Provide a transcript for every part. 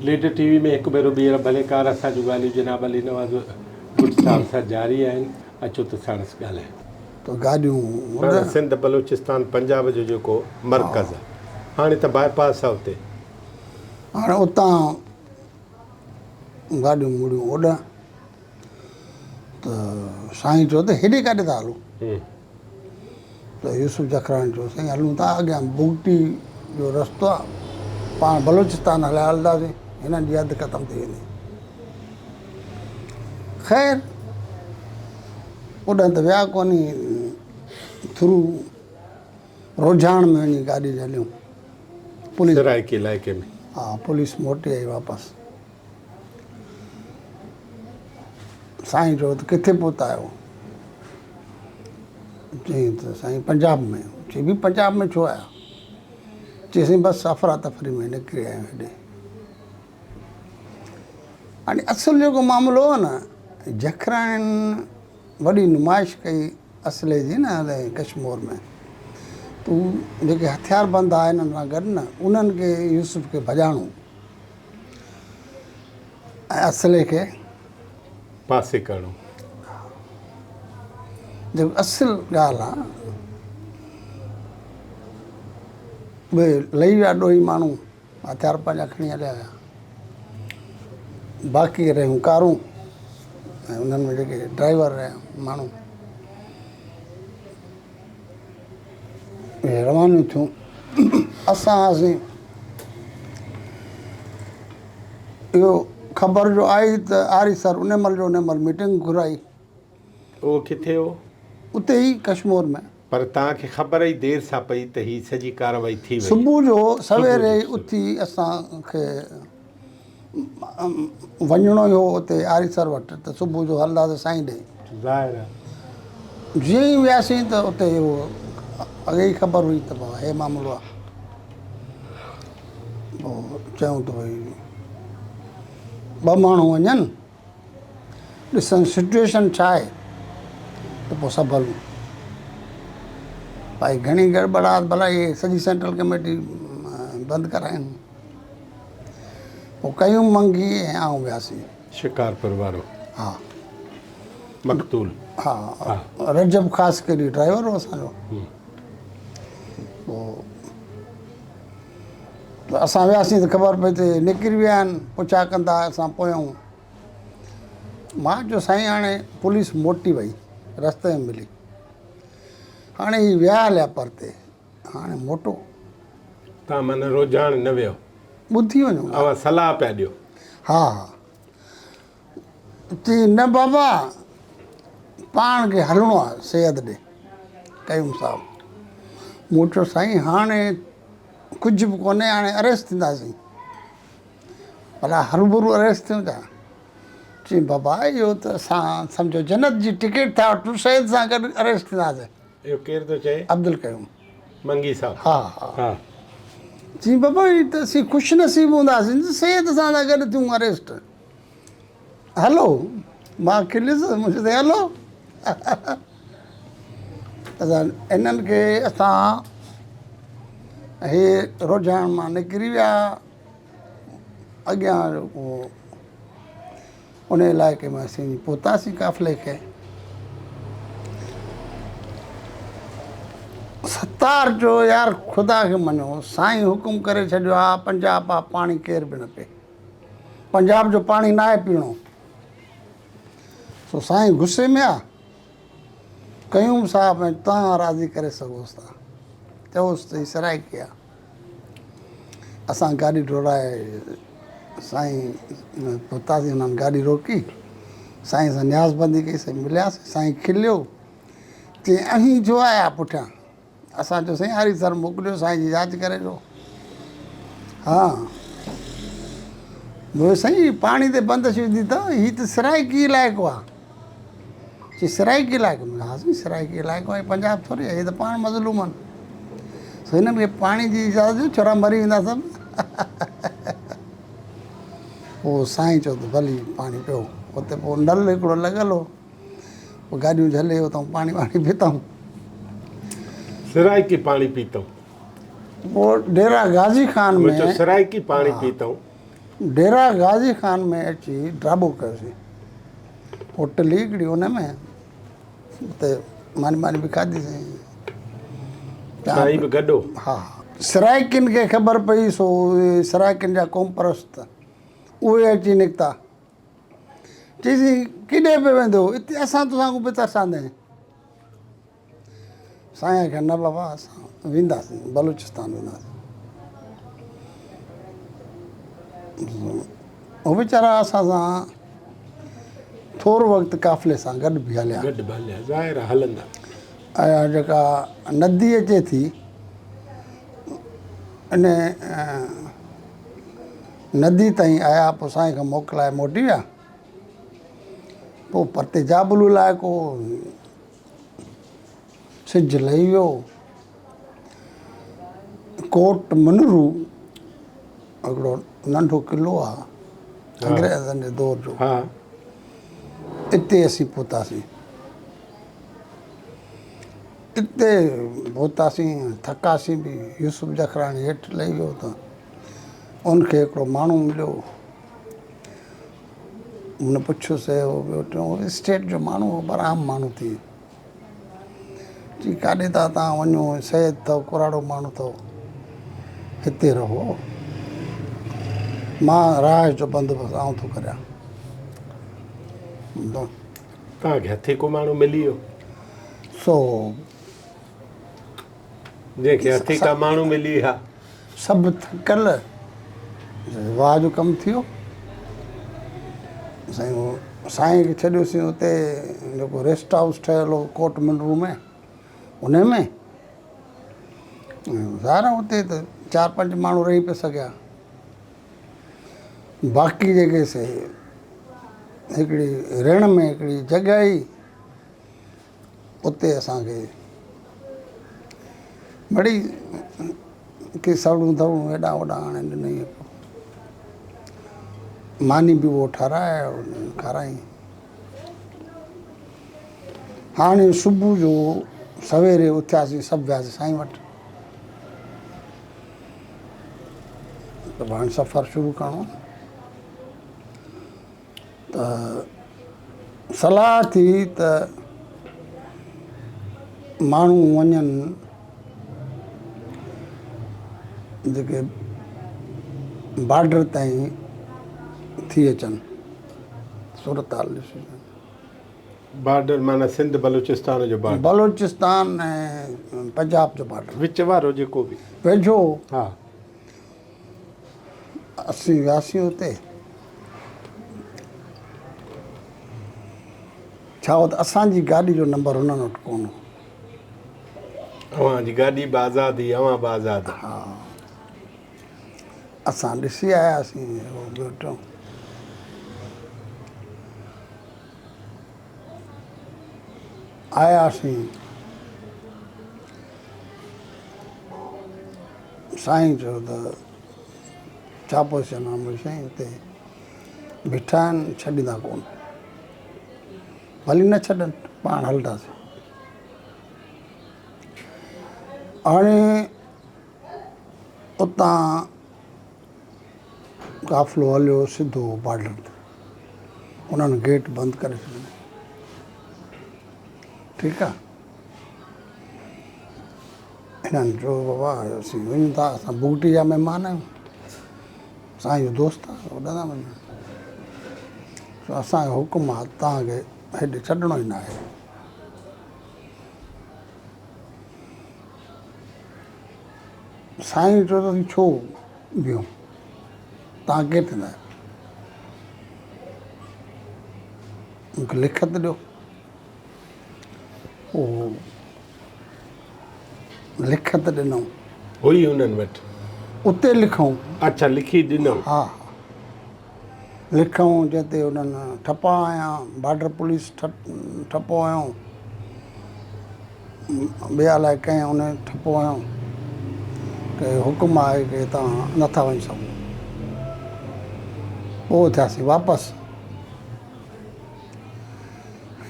Leader ٽي V ۾ هڪ ڀيرو ٻيهر ڀليڪار اسان جون ڳالهيون جناب علي نواز ڀٽ صاحب سان جاري آهن اچو ته ساڻس ڳالهايون. ته گاڏيون معنيٰ سنڌ بلوچستان پنجاب جو جيڪو مرڪز آ هاڻي ته باء پاس آ اتي. هاڻي اتان گاڏيون مڙيون اوڏانهن ته سائين چيو ته هيڏي ڪاڏي ٿا هلو ته يوسف جکراڻي چيو سائين هلون ٿا اڳيان بگٽي جو رستو آ پاڻ بلوچستان هليا هلنداسين هنن جي حد ختم ٿي ويندي خير اوڏانهن ته ويا ڪونهي ٿرو روجهاڻ ۾ وڃي گاڏي جهليون پوليس سرائيڪي علائقي ۾ ها پوليس موٽي آئي واپس سائين چيو ته ڪٿي پهتا آهيو؟ چيائين ته سائين پنجاب ۾. چي به پنجاب ۾ ڇو آيا؟ چي سائين بس افراتفري ۾ نڪري آيا آهيون هيڏي. هاڻي اصل جيڪو معاملو هو نه جکراڻين وڏي نمائش ڪئي اسلحي جي نه ڪشمور ۾ ته جيڪي هٿيار بند آهن انهن سان گڏ نه انهن کي يوسف کي ڀڄاڻو. ۽ اسلحي کي پاسي ڪرڻو. جيڪو اصل ڳالهه آ اهي لهي ويا ڏوهي ماڻهو هٿيار پنهنجا کڻي هليا ويا باقي رهيون ڪارون ۽ انهن ۾ جيڪي ڊرائيور رهيا ماڻهو اهي روانيون ٿيون. اسان هئاسين. اهو خبر جو آئي ته آريسر انهي مهل جو انهي مهل ميٽنگ گهرائي. اهو ڪٿي هو؟ اتي ئي ڪشمور ۾. پر توهان کي خبر ئي دير سان پئي ته هي سڄي ڪارروائي ٿي وئي. صبح جو سويري ئي اٿي اسان کي وڃڻو ئي هو اتي آريسر وٽ ته صبح جو هلنداسين سائين ڏي. ظاهر آهي. جيئن ئي وياسين ته اتي اهو اڳي ئي خبر هئي ته بابا هي معاملو آهي. پوء چيائون ته ڀئي ٻه ماڻهو وڃن ڏسن سچوئيشن ڇا آهي ته پوء سڀ هلون. ڀائي گهڻي گڙٻڙ آهي ڀلا هي سڄي سينٽرل ڪميٽي بند ڪرائين. پوء قيوم منگي ۽ آئون وياسين. شڪارپور وارو. ها. مقتول. ها. رجب خاصخيلي ڊرائيور هو اسان جو. پوء ته اسان وياسين ته خبر پئي ته نڪري ويا آهن پڇا ڪندا اسان پويون. مان چيو سائين هاڻي پوليس موٽي وئي رستي ۾ ملي. هاڻي هي ويا هليا پرتي. هاڻي موٽو. توهان معنيٰ روجهاڻ نه ويو. ٻڌي وڃو. اوهان صلاح پيا ڏيو. ها ها. چي نه بابا پاڻ کي هلڻو آ سيد ڏي. قيوم صاحب. مون چيو سائين هاڻي ڪجهه به ڪونهي هاڻي اريسٽ ٿينداسين. ڀلا هروڀرو اريسٽ ٿيون ڇا؟ چي بابا اهو ته اسان سمجهو جنت جي ٽڪيٽ ٿا وٺون سيد سان گڏ اريسٽ ٿينداسين. اهو ڪير ٿو چئي؟ عبدالقيوم. منگي صاحب. ها ها. چي بابا هي ته اسين خوش نصيب هونداسين ته سيد سان ٿا گڏ ٿيون اريسٽ. هلو. مان کليس مون چيو سائين هلو. اسان انهن کي اسان هي روجهاڻ مان نڪري ويا اڳيان ان علائقي ۾ اسين وڃي پهتاسين قافلي کي. ستار چيو يار خدا کي مڃو سائين حڪم ڪري ڇڏيو آ پنجاب آ پاڻي ڪير به نه پي پنجاب جو پاڻي ناهي پيئڻو سو سائين غصي ۾ آ قيوم صاحب ۽ توهان راضي ڪري سگهوس ٿا چئوس ته هي سرائيڪي آ اسان گاڏي ڊوڙائي سائين پهتاسين انهن گاڏي روڪي سائين سان نياز بندي ڪئي سائين ملياسين سائين کليو چي اوهين ڇو آيا پٺيان اسان چيو سائين هاري سر موڪليو سائين جي جاچ ڪري ڏيو ها مون سائين پاڻي تي بندش وڌي اٿو هي ته سرائيڪي علائقو آ چي سرائيڪي علائقو ۾ ها سائين سرائيڪي علائقو آهي پنجاب ٿوري آهي هي ته پاڻ مظلوم آهن سو هنن کي پاڻي جي اجازت ڏيو ڇورا مري ويندا سڀ پوء سائين چيو ته ڀلي پاڻي پيو اتي پوء نل هڪڙو لڳل هو پوء گاڏيون جهلي اتان پاڻي واڻي پيتائون سرائيڪي پاڻي پيتائون پوء ڊيرا غازي خان ۾ سرائيڪي پاڻي پيتائون. ڊيرا غازي خان ۾ اچي ڊاٻو ڪيوسين. هوٽل هئي هڪڙي ان ۾ اتي ماني ماني به کاڌيسين. سائين به گڏ هو؟ ها. سرائيڪين کي خبر پئي سو اهي سرائيڪين جا قومپرست اهي اچي نڪتا. چيسين ڪيڏي پيو ويندو اتي اسان توسان ڪو به ترساندين. سائين آکيا نه بابا اسان وينداسين بلوچستان وينداسين. هو ويچارا اسان سان ٿورو وقت قافلي سان گڏ به هليا. گڏ به هليا ظاهر آ هلندا. ۽ جيڪا ندي اچي ٿي ان ندي تائين آيا پوء سائين کان موڪلائي موٽي ويا. پوء پرتي جابلو علائقو سج لهي ويو. ڪوٽ منرو هڪڙو ننڍو قلعو آ انگريزن جي دور جو، اتي اسين پهتاسين. اتي پهتاسين ٿڪاسين به. يوسف جکراڻي هيٺ لهي ويو ته ان کي هڪڙو ماڻهو مليو. هن پڇيس هو ٻيو ٽيون هو اسٽيٽ جو ماڻهو هو پر عام ماڻهو ٿي. چي ڪاڏي ٿا تان وڃو سيد اٿو ڪراڙو ماڻهو اٿو هتي رهو مان رهائش جو بندوبست آئون ٿو ڪريان. توهان کي هٿيڪو ماڻهو ملي ويو. سو جنهن کي هٿيڪا ماڻهو ملي ها. سڀ ٿڪل واهه جو ڪم ٿيو. سائين سائين کي ڇڏيوسين اتي جيڪو ريسٽ هائوس ٺهيل هو ڪوٽ منرو ۾ ان ۾ ظاهر آهي اتي ته چار پنج ماڻهو رهي پئي سگهيا باقي جيڪي سي هڪڙي رڻ ۾ هڪڙي جڳهه هئي اتي اسان کي مڙئي ڪي سوڙون ڌوڙون هيڏانهن هوڏانهن آڻي ڏنائين. ماني به اهو ٺهرائي کارائين. هاڻي صبح جو سويري اٿياسين سڀ وياسين سائين وٽ ته هاڻي سفر شروع ڪرڻو ته صلاح ٿي ته ماڻهو وڃن جيڪي بارڊر تائين ٿي اچن صورتحال ڏسي اچن. بارڊر معنيٰ سنڌ بلوچستان جو بارڊر. بلوچستان ۽ پنجاب جو بارڊر. وچ وارو جيڪو به. ويجهو. ها. اسين وياسين اتي. ڇا هو ته اسان جي گاڏي جو نمبر هنن وٽ ڪونه هو. اوهان جي گاڏي به آزاد هئي، اوهان به آزاد. ها. اسان ڏسي آياسين هو ٻيو ٽيون. آياسين. سائين چيو ته ڇا پوزيشن آ؟ مون سائين اتي بيٺا آهن ڇڏيندا ڪونه. ڀلي نه ڇڏن پاڻ هلنداسين. هاڻي اتان قافلو هليو سڌو بارڊر تي. انهن گيٽ بند ڪري ڇڏيو. ٺيڪ آ. هنن چيو بابا اسين وڃون ٿا اسان بگٽي جا مهمان آهيون سائين جو دوست آهي هوڏانهن ٿا وڃون سو اسانکي حڪم آهي توهانکي هيڏي ڇڏڻو ئي ناهي. سائين چيو ته اسين ڇو بيهون توهان ڪير ٿيندا آهيو مونکي لکت ڏيو. اهو لکت ڏنائون. هئي هنن وٽ؟ اتي لکئون. اڇا لکي ڏنائون. ها ها لکئون جنهن تي انهن ٺپا هنيا، بارڊر پوليس ٺپو هنيو، ٻيا الائي ڪنهن ان ٺپو هنيو ته حڪم آهي ڪي توهان نٿا وڃي سگهو. پوء ٿياسين واپس.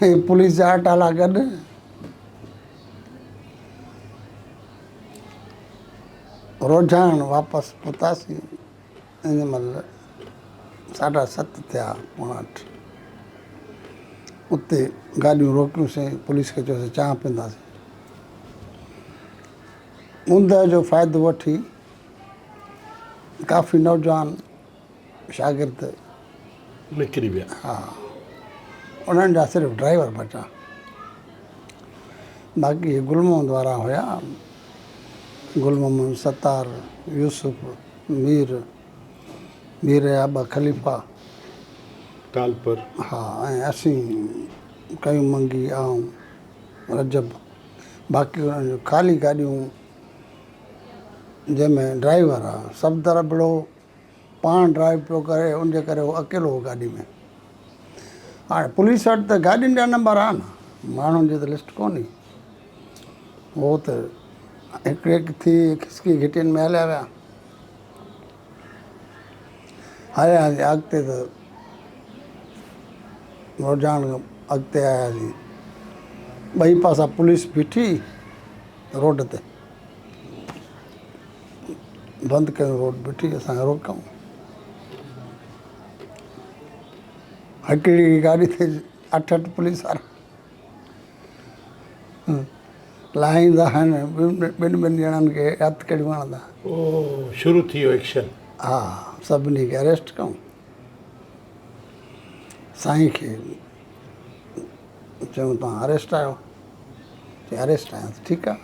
۽ پوليس جا اٽالا گڏ. روجهاڻ واپس پهتاسين. ان مهل ساڍا ست ٿيا، 7:45 اتي گاڏيون روڪيونسين. پوليس کي چيوسين چانهه پيئنداسين. اوندهه جو فائدو وٺي ڪافي نوجوان شاگرد نڪري ويا. ها، انهن جا صرف ڊرائيور بچا، باقي اهي گل محمد وارا هيا، گل محمد، ستار، يوسف، مير، مير جا ٻه خليفا، ٽالپر. ها، ۽ اسين قيوم منگي، آئون، رجب، باقي انهن جون خالي گاڏيون جنهن ۾ ڊرائيور آ صفدر ابڙو پاڻ ڊرائيو پيو ڪري، ان جي ڪري هو اڪيلو هو گاڏي ۾. هاڻي پوليس وٽ ته گاڏين جا نمبر آهن، ماڻهن جي ته لسٽ ڪونهي. هو ته هڪ هڪ ٿي کسڪي گهٽين ۾ هليا ويا. هلياسين اڳتي ته روجهاڻ کان اڳتي آياسين، ٻئي پاسا پوليس بيٺي روڊ تي، بند ڪيو روڊ، بيٺي اسان کي روڪيائون. هڪڙي گاڏي تي اٺ اٺ پوليس وارا لاهيندا آهن، ٻن ٻن ڄڻن کي هٿ ڪڙيون هڻندا. او شروع ٿي ويو ايڪشن. ها، سڀني کي اريسٽ ڪيائون. سائين کي چيائون توهان اريسٽ آهيو؟ چي اريسٽ آهيان. ٺيڪ آهي.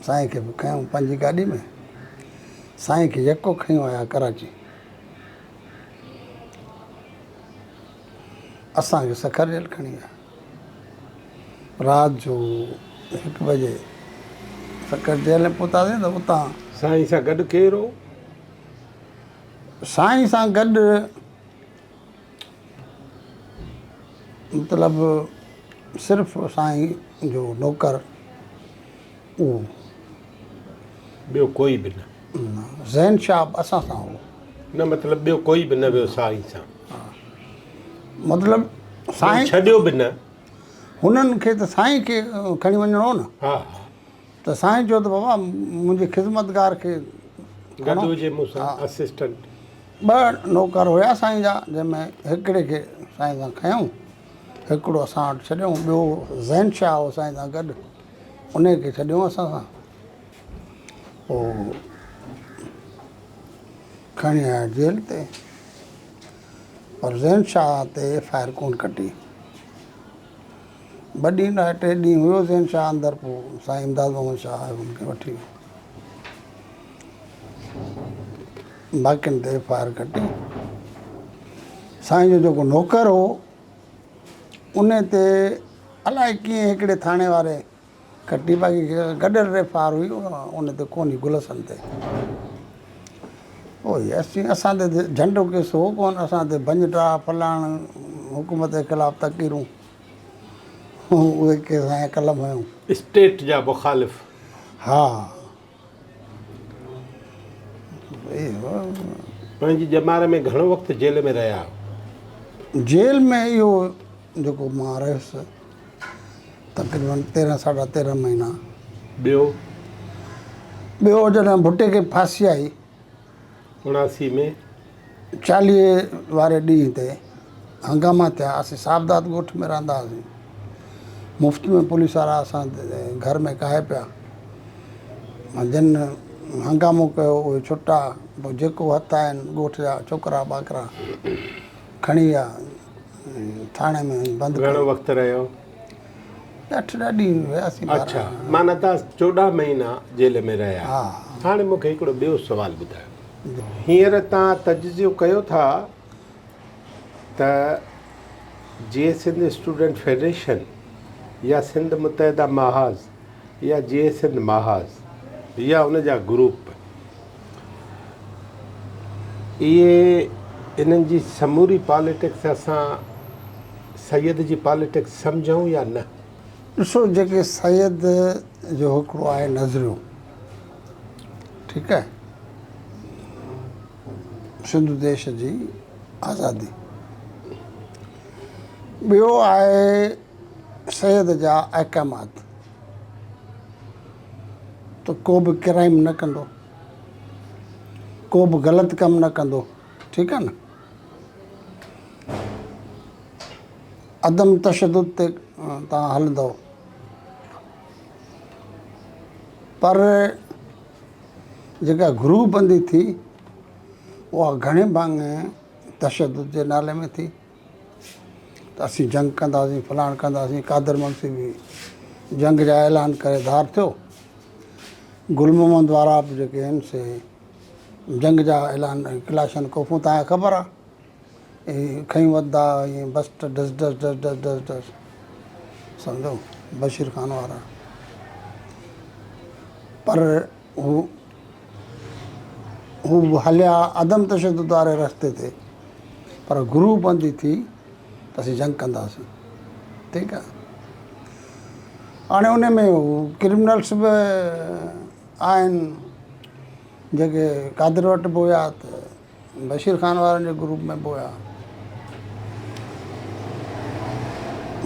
سائين کي به کنيائون پنهنجي گاڏي ۾. سائين کي يڪو کنيو آيا ڪراچي. اسان کي سکر جيل کڻي ويا. رات جو 1 بجي سکر جيل ۾ پهتاسين ته اتان. سائين سان گڏ ڪير هو؟ سائين سان گڏ مطلب صرف سائين جو نوڪر اهو. ٻيو ڪوئي به نه؟ نه، زين شاهه به اسان سان هو. نه مطلب ٻيو ڪوئي به نه ويو سائين سان؟ ها، مطلب سائين ڇڏيو به نه. هنن کي ته سائين کي کڻي وڃڻو هو نه. ها ها. ته سائين چيو ته بابا منهنجي خدمتگار کي گڏ هجي مون سان اسسٽنٽ. ٻه نوڪر هيا سائين جا، جنهن ۾ هڪڙي کي سائين سان کنيائون، هڪڙو اسان وٽ ڇڏيائون، ٻيو زين شاهه هو سائين سان گڏ، انهي کي ڇڏيائون اسان سان. پوء کڻي آيا جيل تي، پر زين شاهه تي ايف I R ڪونه ڪٽي. ٻه ڏينهن لاء ٽي ڏينهن هيو زين شاهه اندر، پوء سائين امداد محمد شاهه آيو ان کي وٺي ويو. باقين تي ايف I R ڪٽي. سائين جو جيڪو نوڪر هو ان تي الائي ڪيئن هڪڙي ٿاڻي واري ڪٽي، باقي گڏيل ايف I R هئي ان تي ڪونهي، گلسن تي. پوء اسين اسان تي جهنڊو ڪيس هو ڪونه، اسان تي ڀڃ ڊاهه فلاڻ حڪومت جي خلاف تقريرون اهي ڪيس ۽ قلم هنيو. اسٽيٽ جا مخالف. ها. پنهنجي ڄمار ۾ گهڻو وقت جيل ۾ رهيا آهيو؟ جيل ۾ اهو جيڪو مان رهيس تقريبن تيرهن ساڍا تيرهن مهينا. ٻيو؟ ٻيو جڏهن ڀٽي کي ڦاسي آئي. 79 ۾. چاليهي واري ڏينهن تي هنگاما ٿيا. اسين صاحبداد ڳوٺ ۾ رهندا هئاسين. مفت ۾ پوليس وارا اسان گهر ۾ ڪاهي پيا. جن هنگامو ڪيو اهي ڇٽا. پوء جيڪو هٿ آين ڳوٺ جا ڇوڪرا ٻاڪرا کڻي ويا ٿاڻي ۾ بند ڪيو. گهڻو وقت رهيو؟ اٺ ڏهه ڏينهن رهياسين. اڇا، معنيٰ توهان 14 مهينا جيل ۾ رهيا. ها. هاڻي مون کي هڪڙو ٻيو سوال ٻڌايو. هينئر توهان تجزيو ڪيو ٿا ته جيئي سنڌ اسٽوڊنٽ فيڊريشن يا سنڌ متحده محاذ يا جيئي سنڌ محاذ يا ان جا گروپ اهي انهن جي سموري پاليٽڪس اسان سيد جي پاليٽڪس سمجهون يا نه؟ ڏسو جيڪي سيد جو هڪڙو آهي نظريو ٺيڪ آهي سنڌو ديش جي آزادي، ٻيو آهي سيد جا احڪامات ته ڪو به ڪرائيم نه ڪندو، ڪو به غلط ڪم نه ڪندو. ٺيڪ آ نه عدم تشدد تي توهان هلندؤ پر جيڪا گروپ بندي ٿي اها گهڻي ڀاڱي تشدد جي نالي ۾ ٿي ته اسين جنگ ڪنداسين فلاڻ ڪنداسين قادر مگسي به جنگ جا اعلان ڪري ڌار ٿيو گل محمد وارا به جيڪي آهن سي جنگ جا اعلان ڪلاشن ڪوفون توهان کي خبر آهي اهي کنيون وڌندا ائين بس ته ڊس ڊس ڊس ڊس ڊس ڊس سمجهو بشير خان وارا پر هو هو هليا عدم تشدد واري رستي تي پر گروپ بندي ٿي ته اسين جنگ ڪنداسين ٺيڪ آهي هاڻي ان ۾ ڪرمنلس به آهن جيڪي قادر وٽ به هيا ته بشير خان وارن جي گروپ ۾ به هيا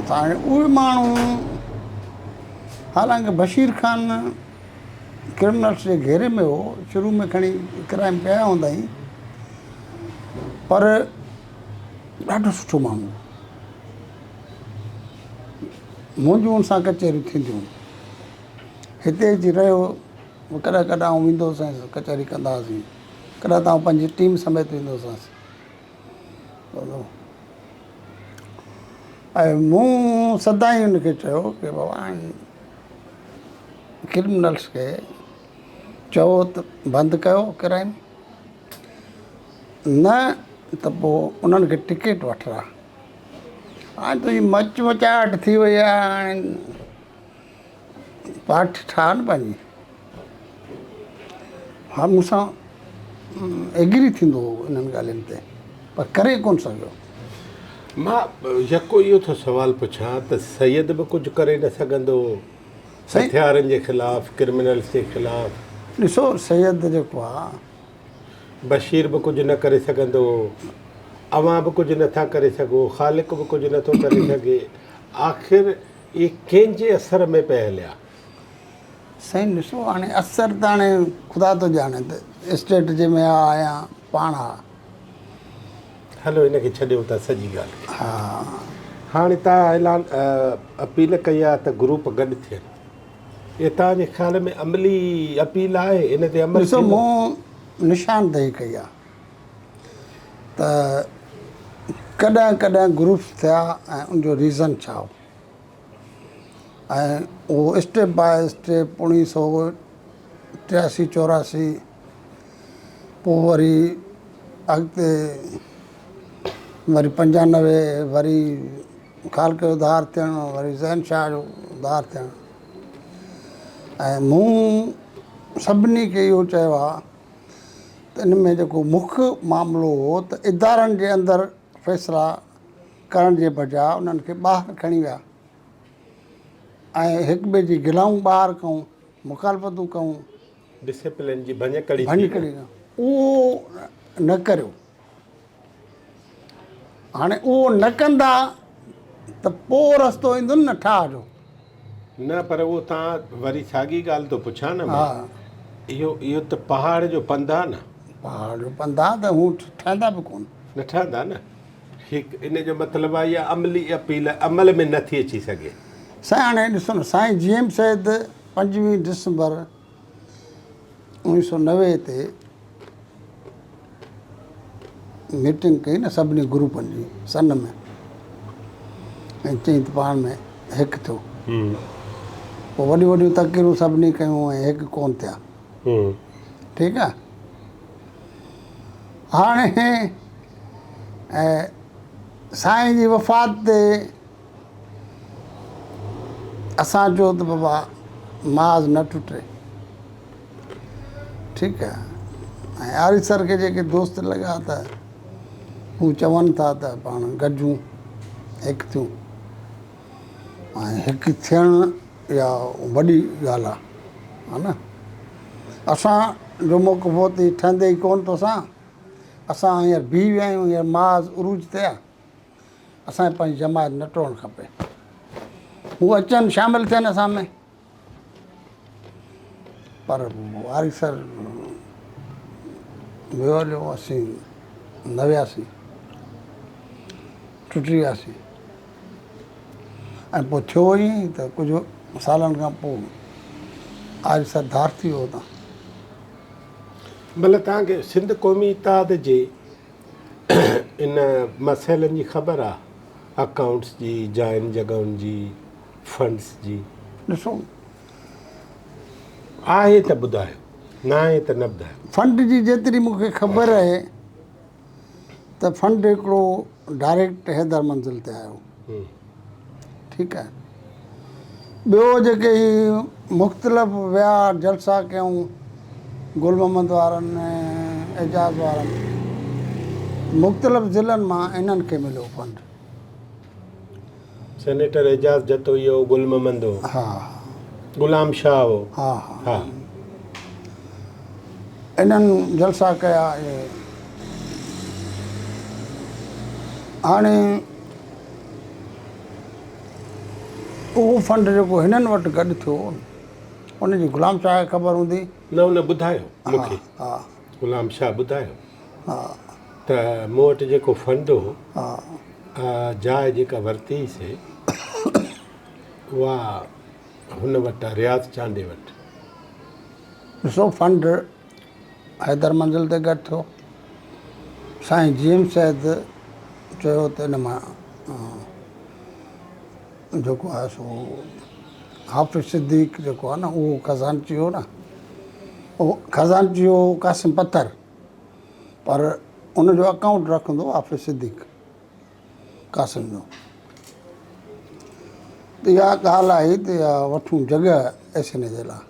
ته هاڻي اهي ماڻهو حالانڪه بشير خان ڪرمنلس جي گهيري ۾ هو شروع ۾ کڻي ڪرائم ڪيا هوندائين پر ڏاڍو سٺو ماڻهو هو منهنجون ان سان ڪچهريون ٿينديون هتي اچي رهيو ڪڏهن ڪڏهن آئون ويندو هوس ۽ ڪچهري ڪندا هئاسين ڪڏهن ته آئون پنهنجي ٽيم سميت ويندو هوس ۽ مون سدائين ان کي چيو ڪي بابا هاڻي ڪرمنلس کي چئو ته بند ڪيو ڪرائم نه ته پوء انهن کي ٽڪيٽ وٺرا هاڻي تنهنجي مچ مچاٽ ٿي وئي آهي هاڻي پارٽي ٺاهه نه پنهنجي. ها مون سان ايگري ٿيندو هو انهن ڳالهين تي پر ڪري ڪونه سگهيو. مان يڪو اهو ٿو سوال پڇان ته سيد به ڪجهه ڪري نه سگهندو هٿيارن جي خلاف ڪرمنلز جي خلاف. ڏسو سيد جيڪو آ. بشير به ڪجهه نه ڪري سگهندو اوهان به ڪجهه نه ٿا ڪري سگهو خالق به ڪجهه نه ٿو ڪري سگهي آخر اهي ڪنهن جي اثر ۾ پئي هليا؟ سائين ڏسو هاڻي اثر ته هاڻي خدا ٿو ڄاڻي ته اسٽيٽ جي ۾ آ يا پاڻ آ. هلو ان کي ڇڏيو ٿا سڄي ڳالهه کي. ها. هاڻي توهان اعلان اپيل ڪئي آ ته گروپ گڏ ٿين. اهي توهان جي خيال ۾ عملي اپيل آهي؟ ان تي عمل ڏسو ٿيندو؟ مون نشاندهي ڪئي آ ته ڪڏهن ڪڏهن گروپس ٿيا ۽ ان جو ريزن ڇا هو. ۽ اهو اسٽيپ باء اسٽيپ اوڻيهه سو ٽياسي چوراسي پوء وري اڳتي وري پنجانوي وري خالق جو ڌار ٿيڻ وري زين شاهه جو ڌار ٿيڻ ۽ مون سڀني کي اهو چيو آهي ته ان ۾ جيڪو مک معاملو هو ته ادارن جي اندر فيصلا ڪرڻ جي بجاء انهن کي ٻاهر کڻي ويا ۽ هڪ ٻئي جي گلائون ٻاهر ڪئون، مخالفتون ڪئون. ڊسيپلين جي ڀڃڪڙي ٿي. ڀڃڪڙي اهو نه ڪريو. هاڻي اهو نه ڪندا ته پوء رستو ايندو نه ٺاهه جو. نه پر اهو تان وري ساڳي ڳالهه ٿو پڇان نه مان. اهو اهو ته پهاڙ جو پنڌ آ نه. پهاڙ جو پنڌ آ ته هو ٺهندا به ڪونه. نه ٺهندا نه. هڪ ان جو مطلب آهي اها عملي اپيل عمل ۾ نه ٿي اچي سگهي. سائين هاڻي ڏسو نه سائين جي ايم سيد 25 ڊسمبر 1990 تي ميٽنگ ڪئي نه سڀني گروپن جي سن ۾ ۽ چيائين ته پاڻ ۾ هڪ ٿيو. پوء وڏيون وڏيون تقريرون سڀني ڪيون ۽ هڪ ڪونه ٿيا. ٺيڪ آ هاڻي سائين جي وفات تي اسان چيو ته بابا ماز نه ٽٽي ٺيڪ آ ۽ آريسر کي جيڪي دوست لڳا ته هو چون ٿا ته پاڻ گڏجون هڪ ٿيون ۽ هڪ ٿيڻ اها وڏي ڳالهه آ ها نه اسان جو موقف هو ته هي ٺهندي ئي ڪونه توسان اسان هينئر بيهي ويا آهيون هينئر محاذ عروج تي آ اسان کي پنهنجي جماعت نه ٽوڙڻ کپي هو اچن شامل ٿين اسان ۾ پر واري سر ويو هليو اسين نه وياسين، ٽٽي وياسين ۽ پوء ٿيو ائين ئي ته ڪجهه سالن کان پوء آريسر ڌار ٿي ويو اتان. مطلب توهان کي سنڌ قومي اتحاد جي ان مسئلن جي خبر آ اڪائونٽس جي، جاين جڳهن جي، فنڊس جي؟ ڏسو. آهي ته ٻڌايو، ناهي ته نه ٻڌايو. فنڊ جي جيتري مون کي خبر آهي ته فنڊ هڪڙو ڊائريڪٽ حيدر منزل تي آيو ٺيڪ آهي ٻيو جيڪي هي مختلف ويا جلسا ڪيائون گل محمد وارن ۽ اعجاز وارن مختلف ضلعن مان انهن کي مليو فنڊ. سينيٽر اعجاز جتوئي هو، گل محمد هو، ها غلام شاهه هو، ها ها انهن جلسا ڪيا اهي هاڻي اهو فنڊ جيڪو هنن وٽ گڏ ٿيو ان جي غلام شاهه کي خبر هوندي. نه ان ٻڌايو مون کي غلام شاهه ٻڌايو ته مون وٽ جيڪو فنڊ هو جاء جيڪا ورتي سي اها هن وٽ آ رياض چانڊيي وٽ. ڏسو فنڊ حيدر منزل تي گڏ ٿيو. سائين جي ايم سيد چيو ته ان مان جيڪو آهي سو حافظ صديق جيڪو آهي نه اهو خزانچي هو نه اهو خزانچي هو قاسم پٿر پر ان جو اڪائونٽ رکندو هو حافظ صديق قاسم جو ته اها ڳالهه آئي ته اها وٺون جڳهه ايس اين اي جي لاء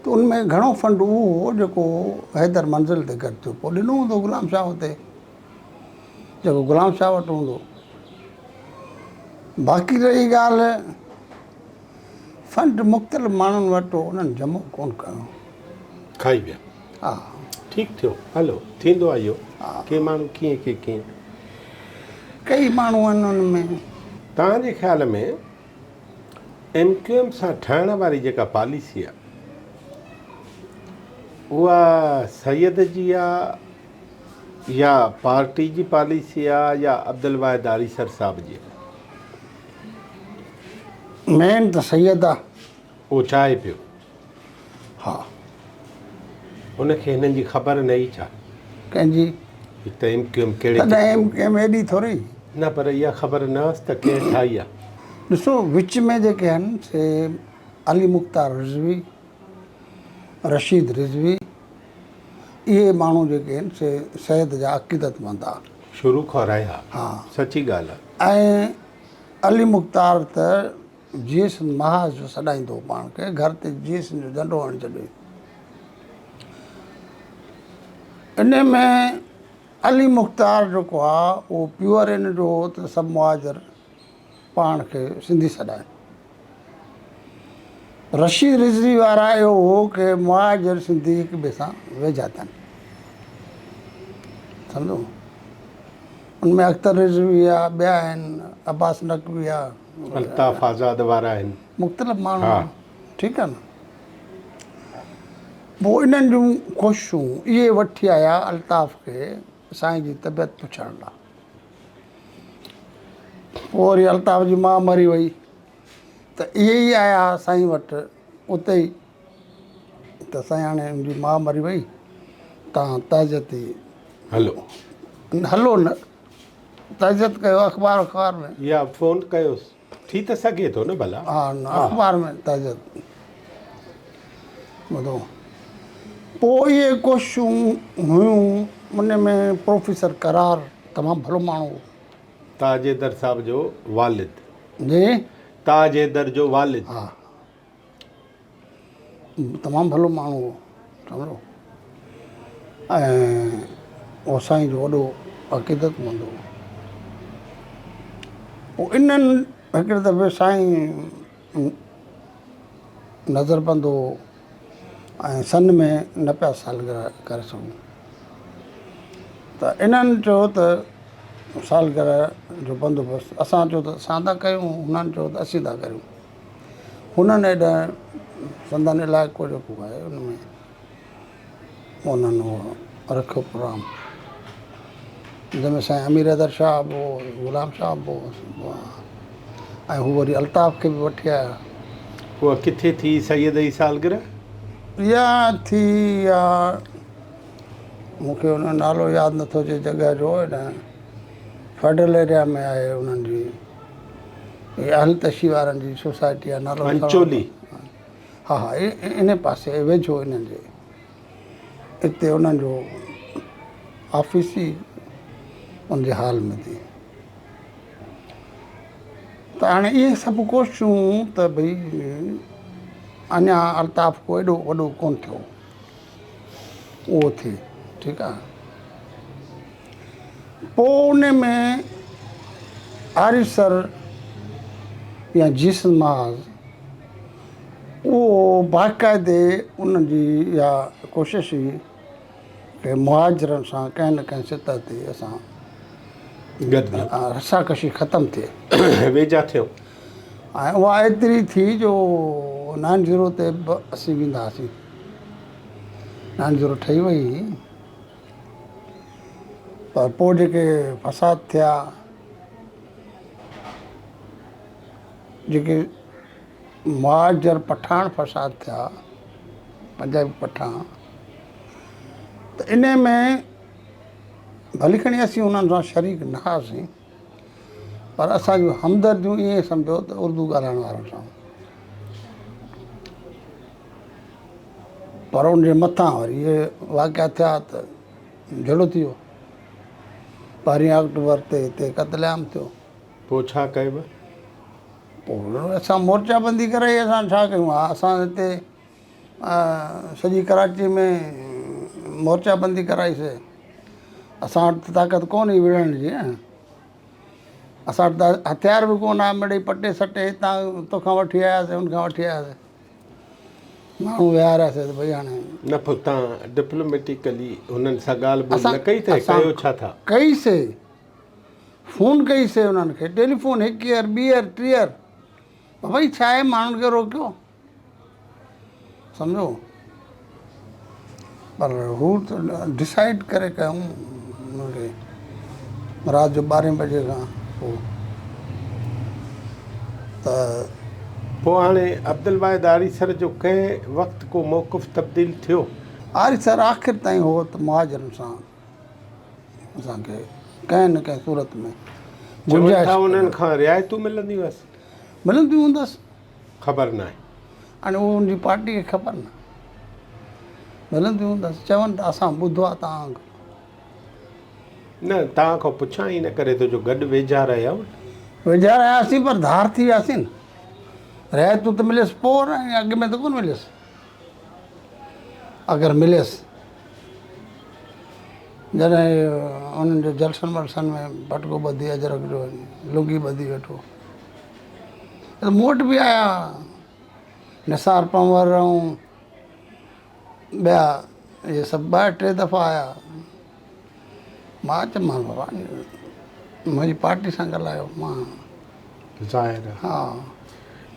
ته ان ۾ گهڻو فنڊ اهو هو جيڪو حيدر منزل تي گڏ ٿيو پوء ڏنو هوندو غلام شاهه اتي جيڪو غلام شاهه وٽ هوندو باقي رهي ڳالهه فنڊ مختلف ماڻهن وٽ هو انهن جمع ڪونه ڪيو. کائي ويا. ها. ٺيڪ ٿيو هلو ٿيندو آهي اهو ڪي ماڻهو ڪيئن ڪي ڪيئن. ڪئي ماڻهو آهن ان ۾. توهان جي خيال ۾ ايم ڪيو ايم سان ٺهڻ واري جيڪا پاليسي آهي اها سيد جي آهي يا پارٽي جي پاليسي آ يا عبدالواحد آريسر صاحب جي آ؟ مين ته سيد آ. اهو چاهي پيو. ها. ان کي هنن جي خبر نه هئي ڇا؟ ڪنهن جي؟ هي ته ايم ڪيو ايم ڪهڙي. تڏهن ايم ڪيو ايم ايڏي ٿوري. نه پر اها خبر نه هئس ته ڪنهن ٺاهي آ. ڏسو وچ ۾ جيڪي آهن سي علي مختار رضوي، رشيد رضوي، اهي ماڻهو جيڪي آهن سي سيد جا عقيدتمند آ. شروع کان رهيا. ها. سچي ڳالهه آ. ۽ علي مختار ته جيئي سنڌ محاذ جو سڏائيندو هو پاڻ کي، گهر تي جيئي سنڌ جو جهنڊو هڻي ڇڏيو. ان ۾ علي مختار جيڪو آ اهو پيور ان جو هو ته سڀ مهاجر پاڻ کي سنڌي سڏائين. رشيد رضوي وارا اهو هو ڪي مهاجر سنڌي هڪ ٻئي سان ويجها ٿين سمجهو ان ۾ اختر رضوي آ ٻيا آهن عباس نقوي آ الطاف آزاد وارا آهن مختلف ماڻهو آهن ٺيڪ آ نه پوء انهن جون ڪوششون اهي وٺي آيا الطاف کي سائين جي طبيعت پڇڻ لاء پوء وري الطاف جي ماء مري وئي ته اهي ئي آيا سائين وٽ اتي ئي ته سائين هاڻي ان جي ماء مري وئي تان تعزيتي هلو هلو نه تعزيت ڪيو اخبار اخبار ۾ يا فون ڪيوس ٿي ته سگهي ٿو نه ڀلا ها نه اخبار ۾ تعزيت ٻڌو پوء اهي ڪوششون هيون ان ۾ پروفيسر قرار تمام ڀلو ماڻهو هو تاج حيدر صاحب جو والد. جي. تاج حيدر جو والد. ها تمام ڀلو ماڻهو هو سمجهو ۽ اهو سائين جو وڏو عقيدت مند هو پوء انهن هڪڙي دفعي سائين نظر بند هو ۽ سن ۾ نه پيا سالگرهه ڪري سگهون ته انهن چيو ته سالگرهه جو بندوبست اسان چيو ته اسان ٿا ڪيون هنن چيو ته اسين ٿا ڪريون هنن هيڏانهن سندن علائقو جيڪو آهي ان ۾ انهن اهو رکيو پروگرام. جنهن ۾ سائين امير حيدر شاهه به هو، غلام شاهه به هو ۽ هو وري الطاف کي به وٺي آيا. اها ڪٿي ٿي سيد جي سالگرهه؟ اها ٿي آ مون کي ان جو نالو ياد نٿو اچي جڳهه جو هن فيڊرل ايريا ۾ آهي انهن جي اهل تشيع وارن جي سوسائٽي آهي نالو انچولي ها ها ان پاسي ويجهو انهن جي اتي انهن جو آفيس ئي ان جي هال ۾ ٿي ته هاڻي اهي سڀ ڪوششون ته ڀئي اڃا الطاف ڪو ايڏو وڏو ڪونه ٿيو اهو ٿئي ٺيڪ آ پوء ان ۾ آريسر يا جيسن محاذ اهو باقاعدي ان جي اها ڪوشش هئي ته مهاجرن سان ڪنهن نه ڪنهن سطح تي اسان گڏ رسا ڪشي ختم ٿئي ويجها ٿيو ۽ اها ايتري ٿي جو نائن زيرو تي به اسين ويندا هئاسين نائن زيرو ٺهي وئي هئي پر پوء جيڪي فساد ٿيا جيڪي مهاجر پٺاڻ فساد ٿيا پنجابي پٺاڻ ته ان ۾ ڀلي کڻي اسين انهن سان شريڪ نه هئاسين پر اسان جون همدرديون ائين سمجهو ته اردو ڳالهائڻ وارن سان پر ان جي مٿان وري اهي واقعا ٿيا ته جهيڙو ٿي ويو پهرين آڪٽوبر تي هتي قتل عام ٿيو. پوء ڇا ڪيو؟ پوء اسان مورچا بندي ڪرائي اسان ڇا ڪيون ها اسان هتي سڄي ڪراچي ۾ مورچا بندي ڪرائي سي اسان وٽ ته طاقت ڪونه هئي وڙهڻ جي نه اسان وٽ ته هٿيار به ڪونه ها مڙئي پٽي سٽي هتان توکان وٺي آياسي ان کان وٺي آياسي ماڻهو ويهارياسي ته ڀئي هاڻي نه پوء تان ڊپلوميٽيڪلي هنن سان ڳالهه ٻولهه نه ڪئي ته ڪيو ڇا ٿا؟ ڪئي سي فون ڪئي سي انهن کي ٽيليفون هڪ ايئر ٻي ايئر ٽي ايئر ڀئي ڇا آهي ماڻهن کي روڪيو سمجهو پر هو ته ڊسائيڊ ڪري ڪيائون انهن کي رات جو ٻارهين بجي کان پوء ته پوء هاڻي عبدالواحد آريسر جو ڪنهن وقت ڪو موقف تبديل ٿيو؟ آريسر آخر تائين هو ته مهاجرن سان اسان کي ڪنهن نه ڪنهن صورت ۾ چون ٿا انهن کان رعايتون ملنديون هئس. ملنديون هوندس. خبر ناهي. هاڻي اهو ان جي پارٽي کي خبر نه. ملنديون هوندس چون ته اسان ٻڌو آهي توهان کان. نه توهان کان پڇان ان ڪري ٿو جو گڏ ويجها رهيا آهيو. ويجها رهياسين پر ڌار ٿي وياسين نه. رعايتون ته مليس پوء نه اڳ ۾ ته ڪونه مليس. اگر مليس جڏهن انهن جو جلسن ولسن ۾ پٽڪو ٻڌي اجرڪ جو لنگي ٻڌي ويٺو ته مون وٽ به آيا نثار پنور ۽ ٻيا اهي سڀ ٻه ٽي دفعا آيا مان چيومانس بابا منهنجي پارٽي سان ڳالهايو مان ظاهر آهي ها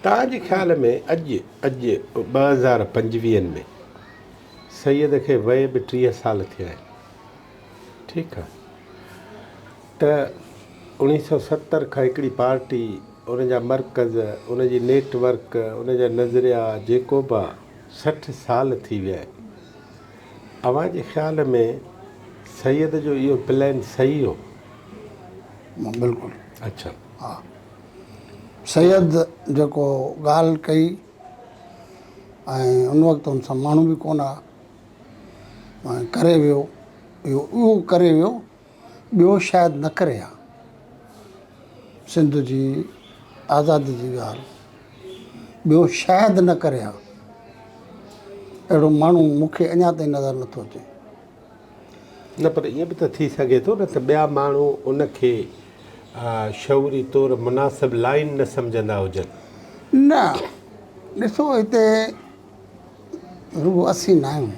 توهان جي خيال ۾ اڄ اڄ 2025 ۾ سيد کي وئي به 30 سال ٿيا آهن ٺيڪ آهي ته 1970 کان هڪڙي پارٽي ان جا مرڪز ان جي نيٽ ورڪ ان جا نظريا جيڪو به آهي 60 سال ٿي ويا آهن اوهان جي خيال ۾ سيد جو اهو پلان صحيح هو؟ بلڪل اڇا ها سيد جيڪو ڳالهه ڪئي ۽ ان وقت ان سان ماڻهو به ڪونه ها ۽ ڪري ويو اهو اهو ڪري ويو ٻيو شايد نه ڪري ها سنڌ جي آزادي جي ڳالهه ٻيو شايد نه ڪري ها اهڙو ماڻهو مون کي اڃا تائين نظر نٿو اچي. نه پر ائين به ته ٿي سگهي ٿو نه ته ٻيا ماڻهو ان کي شعوري طور مناسب لائين نه سمجهندا هجن. نه ڏسو هتي رڳو اسين نه آهيون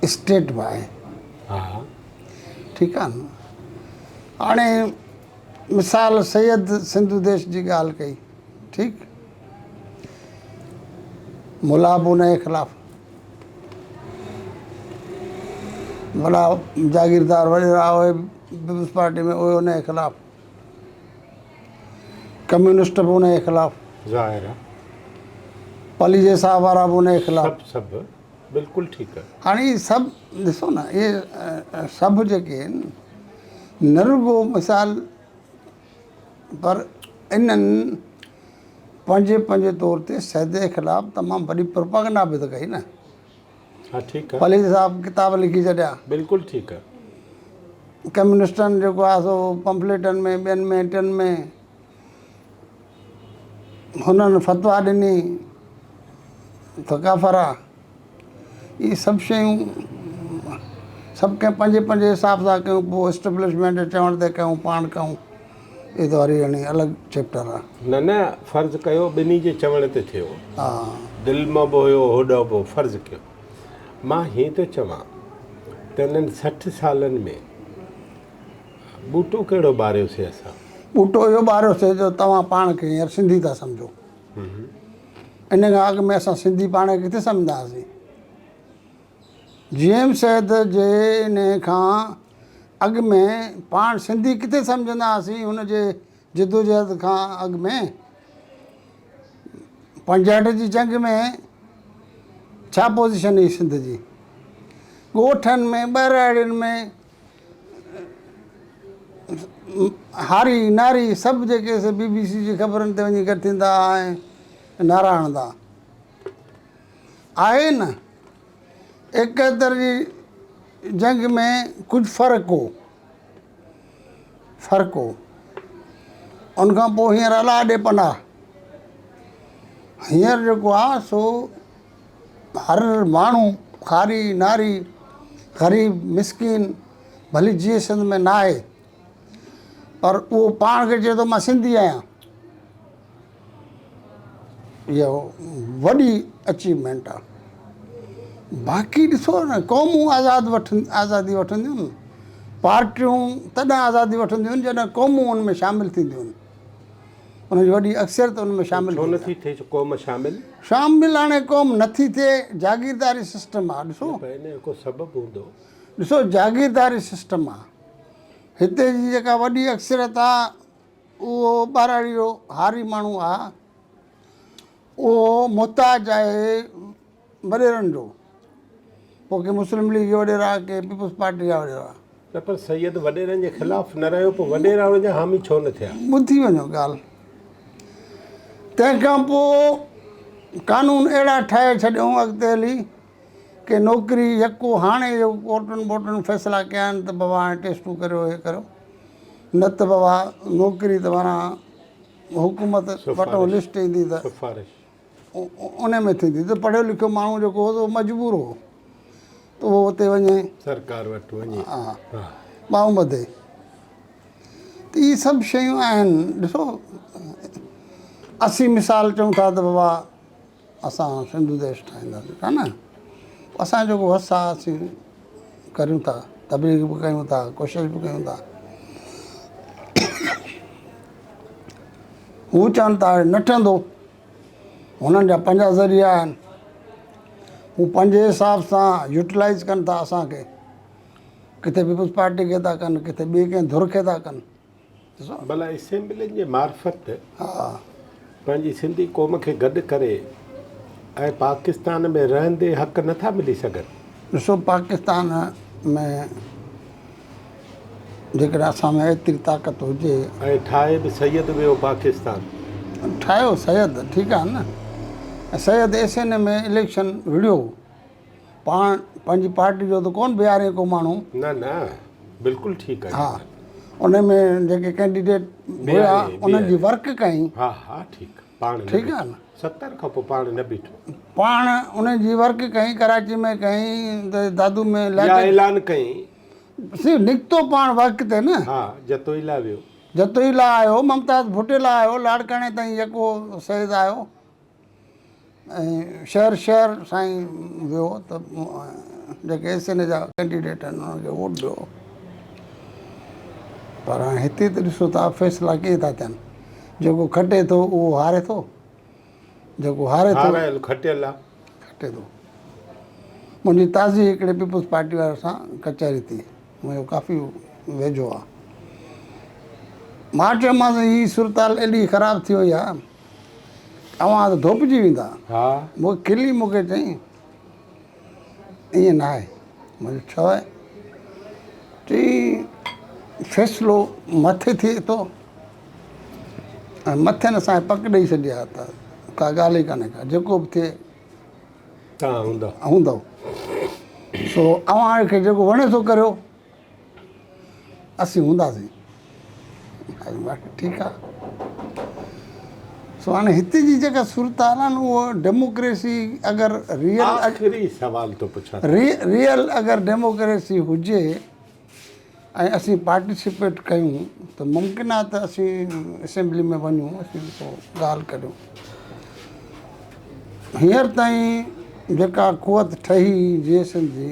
اسٽيٽ به آهي. ها. ٺيڪ آهي نه هاڻي مثال سيد سنڌو ديش جي ڳالهه ڪئي ٺيڪ ملا به ان جي خلاف وڏا جاگيردار وڏيرا اهي پيپلز پارٽي ۾ اهي ان جي خلاف، ڪميونسٽ به ان جي خلاف، ظاهر آ. پليجي صاحب وارا به ان جي خلاف. سڀ سڀ بلڪل ٺيڪ آ. هاڻي هي سڀ ڏسو نه اهي سڀ جيڪي آهن نه رڳو مثال پر انهن پنهنجي پنهنجي طور تي سيد جي خلاف تمام وڏي پروپاگنڊا به ته ڪئي نه. ها ٺيڪ آ. پليجي صاحب ڪتاب لکي ڇڏيا. بلڪل ٺيڪ آ. ڪميونسٽن جيڪو آ سو پمفليٽن ۾ ٻين ۾ ٽين ۾ هنن فتويٰ ڏني ته ڪافر آ. اهي سڀ شيون سڀ ڪنهن پنهنجي پنهنجي حساب سان ڪيون پوء اسٽيبلشمينٽ جي چوڻ تي ڪيون پاڻ ڪيون اهي ته وري هاڻي الڳ چيپٽر آ. نه نه فرض ڪيو ٻنهي جي چوڻ تي ٿيو دل مان به هيو هوڏانهن به فرض ڪيو مان هيئن ٿو چوان ته انهن 60 سالن ۾ ٻوٽو ڪهڙو ٻاريوسي اسان؟ ٻوٽو اهو ٻاريوسي جو توهان پاڻ کي هينئر سنڌي ٿا سمجهو. ان کان اڳ ۾ اسان سنڌي پاڻ کي ڪٿي سمجهندا هئاسين. جي ايم سيد جي ان کان اڳ ۾ پاڻ سنڌي ڪٿي سمجهندا هئاسين هن جي جدوجهد کان اڳ ۾ 65 جي جنگ ۾ ڇا پوزيشن هئي سنڌ جي ڳوٺن ۾ ٻهراڙين ۾ هاري ناري سڀ جيڪي سي بي بي سي جي خبرن تي وڃي گڏ ٿيندا ها ۽ نعرا هڻندا آهي نه 71 جي جنگ ۾ ڪجهه فرق هو فرق هو ان کان پوء هينئر الله ڏي پناهه هينئر جيڪو آهي سو هر ماڻهو هاري ناري غريب مسڪين ڀلي جيئي سنڌ ۾ ناهي پر اهو پاڻ کي چئي ٿو مان سنڌي آهيان اهو وڏي اچيومينٽ آهي باقي ڏسو نه قومون آزاد وٺن آزادي وٺنديون پارٽيون تڏهن آزادي وٺنديون جڏهن قومون ان ۾ شامل ٿينديون ان جي وڏي اڪثريت ان ۾ شامل ڇو نٿي ٿئي قوم شامل؟ شامل هاڻي قوم نٿي ٿئي جاگيرداري سسٽم آ ڏسو. نه پر ان جو ڪو سبب هوندو. ڏسو جاگيرداري سسٽم آ هتي جي جيڪا وڏي اڪثريت آ اهو ٻهراڙي جو هاري ماڻهو آ اهو محتاج آهي وڏيرن جو پوء ڪي مسلم ليگ جا وڏيرا ڪي پيپلز پارٽي جا وڏيرا. نه پر سيد وڏيرن جي خلاف نه رهيو پوء وڏيرا ان جا حامي ڇو نه ٿيا؟ ٻڌي وڃو ڳالهه. تنهن کان پوء قانون اهڙا ٺاهي ڇڏيائون اڳتي هلي ڪي نوڪري يڪو هاڻي جو ڪورٽن بورٽن فيصلا ڪيا آهن ته بابا هاڻي ٽيسٽون ڪريو هي ڪريو نه ته بابا نوڪري ته معنيٰ حڪومت وٽان لسٽ ايندي ته سفارش ان ۾ ٿيندي ته پڙهيو لکيو ماڻهو جيڪو هو سو مجبور هو ته اهو اتي وڃي سرڪار وٽ وڃي ها ٻانهون ٻڌي ته اهي سڀ شيون آهن ڏسو اسين مثال چئون ٿا ته بابا اسان سنڌو ديش ٺاهينداسين ها نه اسان جو جيڪو وس آهي اسين ڪريون ٿا تبليغ به ڪيون ٿا ڪوشش به ڪيون ٿا هو چون ٿا نه ٺهندو هنن جا پنهنجا ذريعا آهن هو پنهنجي حساب سان يوٽيلائز ڪن ٿا اسانکي ڪٿي پيپلز پارٽي کي ٿا ڪن ڪٿي ٻي ڪنهن ڌر کي ٿا ڪن. ڀلا اسيمبلين جي معرفت پنهنجي سنڌي قوم کي گڏ ڪري ۽ پاڪستان ۾ رهندي حق نه ٿا ملي سگهن. ڏسو پاڪستان ۾ جيڪڏهن اسان ۾ ايتري طاقت هجي. ۽ ٺاهي به سيد ويو پاڪستان. ٺاهيو سيد ٺيڪ آهي نه سيد ايس اين اي ۾ اليڪشن وڙهيو پاڻ پنهنجي پارٽي جو ته ڪونه بيهاري ڪو ماڻهو. نه نه بلڪل ٺيڪ آهي. ها ان ۾ جيڪي ڪينڊيڊيٽ هيا انهن جي ورڪ ڪئي. ها ها ٺيڪ پاڻ نه ٺيڪ آهي نه. 70 کان پوء پاڻ نه بيٺو. پاڻ ان جي ورڪ ڪئي ڪراچي ۾ ڪئي دادو ۾ يا اعلان ڪئي. سي نڪتو پاڻ ورڪ تي نه. ها جتوئي لاء ويو. جتوئي لاء آيو ممتاز ڀٽي لاء آيو لاڙڪاڻي تائين يڪو سيد آيو ۽ شهر شهر سائين ويو ته جيڪي ايس اين اي جا ڪينڊيڊيٽ آهن انهن کي ووٽ ڏيو پر هاڻي هتي ته ڏسو ٿا فيصلا ڪيئن ٿا ٿين جيڪو کٽي ٿو اهو هاري ٿو جيڪو هاري ٿو هارايل کٽيل آ کٽي ٿو منهنجي تازي هڪڙي پيپلز پارٽي واري سان ڪچهري ٿي منهنجو ڪافي ويجهو آ. مان چيومانس هي صورتحال ايڏي خراب ٿي وئي آ اوهان ته ڌوپجي ويندا. ها. مون کي کلي مون کي چيائين ائين ناهي. مان چيو ڇو آهي؟ چيائين فيصلو مٿي ٿئي ٿو ۽ مٿين اسان کي پڪ ڏئي ڇڏي آ ته ڪا ڳالهه ئي ڪانهي ڪا جيڪو به ٿئي توهان هوندؤ. هوندؤ سو اوهان کي جيڪو وڻي سو ڪريو. اسين هونداسين. ٺيڪ آ. سو هاڻي هتي جي جيڪا صورتحال آ نه اهو ڊيموڪريسي اگر ريئل آخري سوال ٿو پڇان. ريئل اگر ڊيموڪريسي هجي ۽ اسين پارٽيسپيٽ ڪيون ته ممڪن آ ته اسين اسيمبلي ۾ وڃون اسين پوء ڳالهه ڪريون. هينئر تائين جيڪا قوت ٺهي جي سنڌ جي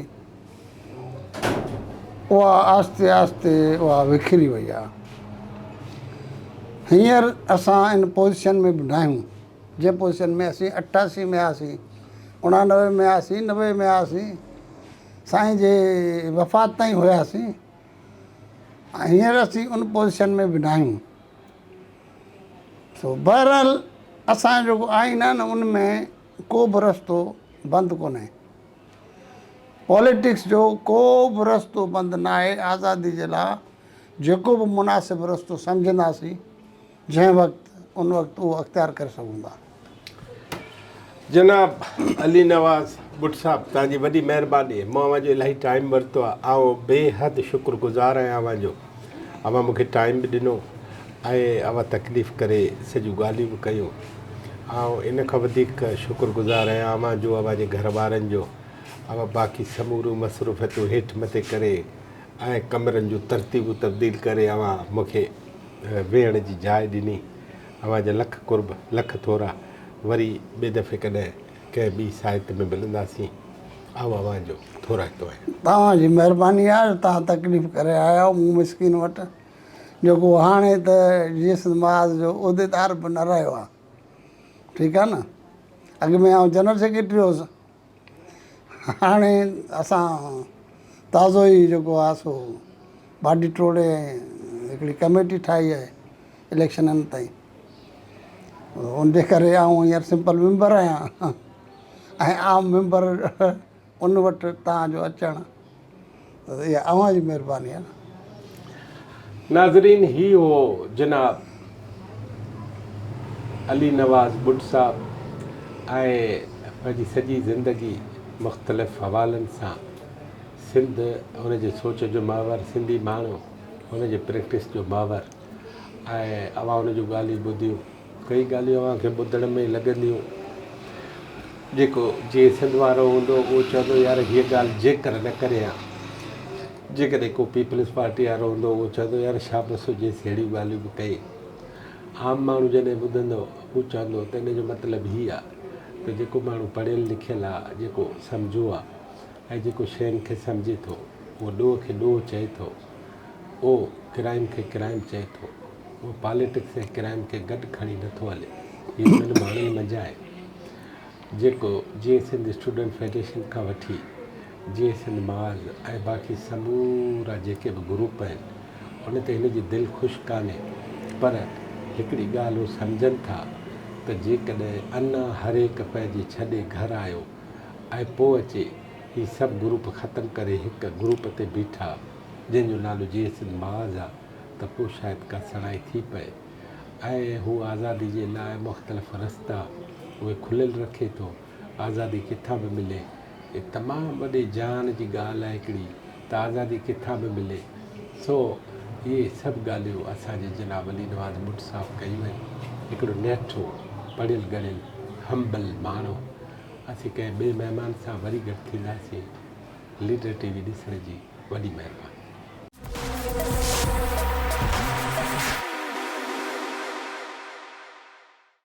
اها آهستي آهستي اها وکري وئي آهي. هينئر اسان ان پوزيشن ۾ به ناهيون جنهن پوزيشن ۾ اسين 88 ۾ هئاسين، 89 ۾ هئاسين، 90 ۾ هئاسين، سائين جي وفات تائين هياسين ۽ هينئر اسين ان پوزيشن ۾ به ناهيون. سو بهرحال اسان جو جيڪو آئين آهي نه ان ۾ ڪو به رستو بند ڪونهي. پاليٽڪس جو ڪو به رستو بند ناهي، آزادي جي لاء جيڪو به مناسب رستو سمجهنداسين جنهن وقت ان وقت اهو اختيار ڪري سگهون ٿا. جناب علي نواز ٻٽ صاحب توهان جي وڏي مهرباني مون اوهان جو الاهي ٽائيم ورتو آهي آئون بي حد شڪر گذار آهيان اوهان جو اوهان مون کي ٽائيم به ڏنو ۽ اوهان تڪليف ڪري سڄيون ڳالهيون به ڪيون آئون ان کان وڌيڪ شڪر گذار آهيان اوهان جو اوهان جي گهر وارن جو اوهان باقي سموريون مصروفيتون هيٺ مٿي ڪري ۽ ڪمرن جون ترتيبون تبديل ڪري اوهان مون کي ويهڻ جي جاء ڏني اوهان جا لک قرب لک ٿورا وري ٻئي دفعي ڪڏهن ڪنهن ٻي سائت ۾ ملنداسين آئون اوهان جو ٿورائتو آهيان. توهان جي مهرباني آهي جو توهان تڪليف ڪري آيا آهيو مون مسڪين وٽ جيڪو هاڻي ته جيئس محاذ جو عهديدار به نه رهيو آهي ٺيڪ آهي نه اڳ ۾ آئون جنرل سيڪريٽري هوس هاڻي اسان تازو ئي جيڪو آهي سو باڊي ٽوڙي هڪڙي ڪميٽي ٺاهي آهي اليڪشنن تائين ان جي ڪري آئون هينئر سمپل ميمبر آهيان ۽ عام ميمبر ان وٽ توهان جو اچڻ ته اها اوهان جي مهرباني آهي نه. ناظرين هي هو جناب علي نواز ٻٽ صاحب ۽ پنهنجي سڄي زندگي مختلف حوالن سان سنڌ هن جي سوچ جو محور سنڌي ماڻهو هن جي پريڪٽس جو محور ۽ اوهان هن جون ڳالهيون ٻڌيون ڪئي ڳالهيون اوهان کي ٻڌڻ ۾ لڳنديون. جيڪو جيئي سنڌ وارو هوندو اهو چوندو يار هيء ڳالهه جيڪر نه ڪري ها. جيڪڏهن ڪو پيپلز پارٽي وارو هوندو اهو چوندو يار شابس هجيس ههڙيون ڳالهيون به ڪئي. عام ماڻهو جڏهن ٻڌندو هو چوندو ته ان جو مطلب هي آ ته جيڪو ماڻهو پڙهيل لکيل آ، جيڪو سمجهو آ ۽ جيڪو شين کي سمجهي ٿو، اهو ڏوهه کي ڏوهه چئي ٿو، اهو ڪرائيم کي ڪرائيم چئي ٿو. اهو پاليٽڪس ۽ ڪرائيم کي گڏ کڻي نه ٿو هلي. هي انهن ماڻهن منجهان آهي، جيڪو جيئي سنڌ اسٽوڊنٽ فيڊريشن کان وٺي جيئي سنڌ محاذ ۽ باقي سمورا جيڪي به گروپ آهن، ان تي هن جي دل خوش ڪانهي. پر هڪڙي ڳالهه هو سمجهن ٿا ته جيڪڏهن انا هرهڪ پنهنجي ڇڏي گهر آيو ۽ پوء اچي هي سڀ گروپ ختم ڪري هڪ گروپ تي بيٺا، جنهن جو نالو جيئي سنڌ محاذ آ، ته پوء شايد ڪا سڻائي ٿي پئي ۽ هو آزادي جي لاء مختلف رستا اهي کليل رکي ٿو. آزادي ڪٿان به ملي هي تمام وڏي جهان جي ڳالهه آهي هڪڙي ته آزادي ڪٿان به ملي. سو اهي سڀ ڳالهيون اسان جي جناب علي نواز ٻٽ صاحب ڪيون آهن. هڪڙو نهٺو، پڙهيل ڳڙهيل، همبل ماڻهو. اسين ڪنهن ٻئي مهمان سان وري گڏ ٿينداسين. ليڊر ٽي وي ڏسڻ جي وڏي مهرباني.